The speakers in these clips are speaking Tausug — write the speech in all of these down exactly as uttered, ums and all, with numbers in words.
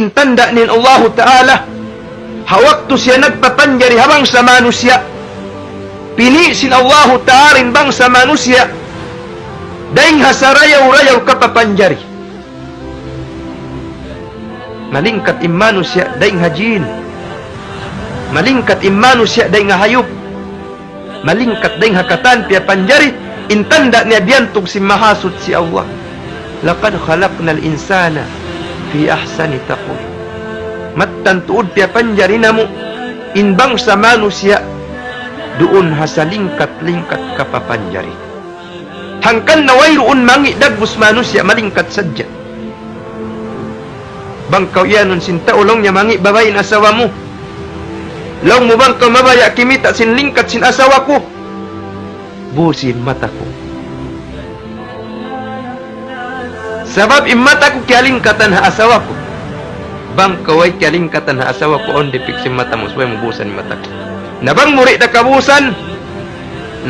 In tanda' niya in Allahu Ta'ala, ha waktu siya nagpapanjari ha bangsa manusiya', pini' sin Allahu Ta'ala in bangsa manusiya', dayn ha sarayaw-rayaw kapapanjari. Malingkat in manusiya' dayn ha jin. Malingkat in manusiya' dayn ha hayup. Malingkat dayn ha katan piyapanjari, in tanda' niya biyantug sin Mahasuchi Allah. لقد خلقنا الإنسان في أحسن تقويم. Mattan tuud piyapanjari namu' in bangsa manusiya' duun ha salingkat-lingkat kapapanjari. Hangkan na wayruun mangi' dagbus manusiya', malingkat sadja. Bang kaw iyanun sin tau, laung niya, mangi' babai in asawa mu. Laung mu, bang kaw mabaya' kimita' sin lingkat sin asawa ku, busi in mata ku. Sabab in mata ku kiyalingkatan ha asawa ku. Bang kaw way kiyalingkatan ha asawa ku, awn dipik sin mata mu, subay mu busan in mata ku. Na bang mu di' da kabusan,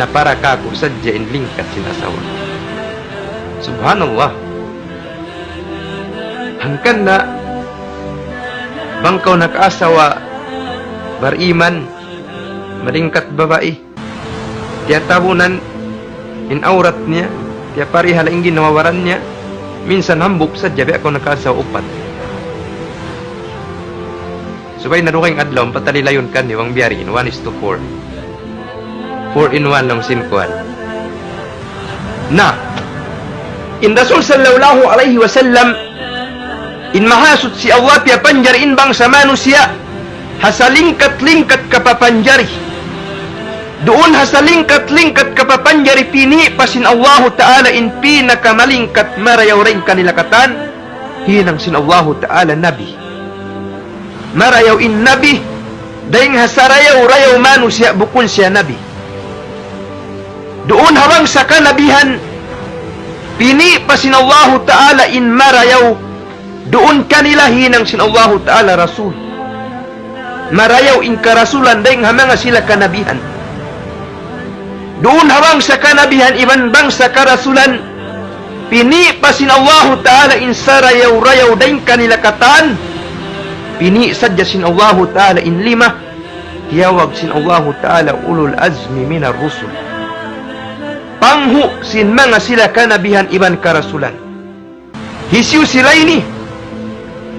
na para kāku' sadja in lingkat sin asawa ku. Subhanallah. Hangkan na bang kaw nakaasawa bariman, malingkat babai, tiyatabunan in awrat niya, tiyaparihala in ginhawa-baran niya, minsan hambuuk sadja, biya' kaw nakaasawa upat. Subay na dugaing adlaw, patalilayun kaniyu bang biya' diin, one is to four. Four in one laung sin kuwan. Na, in Rasul sallallahu alayhi wasallam, in Mahasuchi Allah piyapanjari in bangsa manusiya' ha salingkat-lingkat kapapanjari. Duun ha salingkat-lingkat kapapanjari pini' pa sin Allahu Ta'ala in pinakamalingkat marayaw dayn kanila katan, hinang sin Allahu Ta'ala nabi. Marayaw in nabi, dayn ha sarayaw-rayaw manusiya' bukun siya nabi. Duun ha bangsa kanabihan, pini' pa sin Allahu Ta'ala in marayaw, duun kanila hinang sin Allahu Ta'ala rasul. Marayaw in karasulan dayn ha manga sila kanabihan. Duun ha bangsa kanabihan iban bangsa karasulan, pini' pa sin Allahu Ta'ala in sarayaw-rayaw dayn kanila katan. Pini' sadja sin Allahu Ta'ala in lima, tiyawag sin Allahu Ta'ala ulul azmi minar rusul. Panghu' sin manga sila kanabihan iban karasulan. Hisiyu sila ini?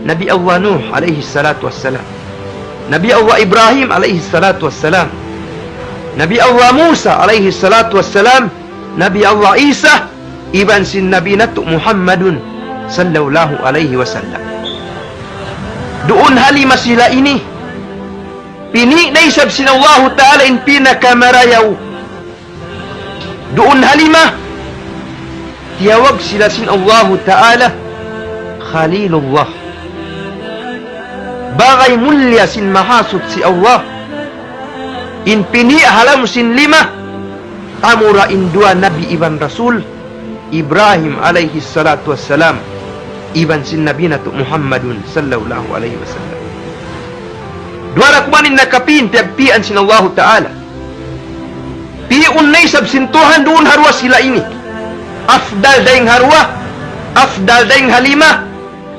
Nabi Allah Nuh alayhi salatu wassalam. Nabi Allah Ibrahim alayhi salatu wassalam. Nabi Allah Musa alayhi salatu wassalam. Nabi Allah Isa, iban sin Nabi natu' Muhammadun sallallahu alayhi wasallam. Duun ha lima sila ini, pini' na isab sin Allahu Ta'ala in pinakamarayaw. Duun ha lima, tiyawag sila sin Allahu Ta'ala Khalilullah. Bagay mulliya sin Mahasuchi Allah. In pini' ha lawm sin lima, amura in duwa nabi iban rasul, Ibrahim alayhi salatu wassalam, iban sin Nabi natu' Muhammadun sallallahu alayhi wasallam. Duwa ra kuman in nakapin piyagpian sin Allahu Ta'ala. Pi'un na isab sin Tuhan duun ha duwa sila ini. Afdal dayn ha duwa, afdal dayn ha lima,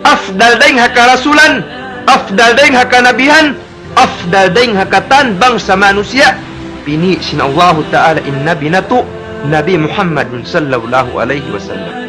afdal dayn ha karasulan, afdal dayn ha kanabihan, afdal dayn ha katan bangsa manusiya', pini' sin Allahu Ta'ala in Nabi natu', Nabi Muhammadun sallallahu alayhi wasallam.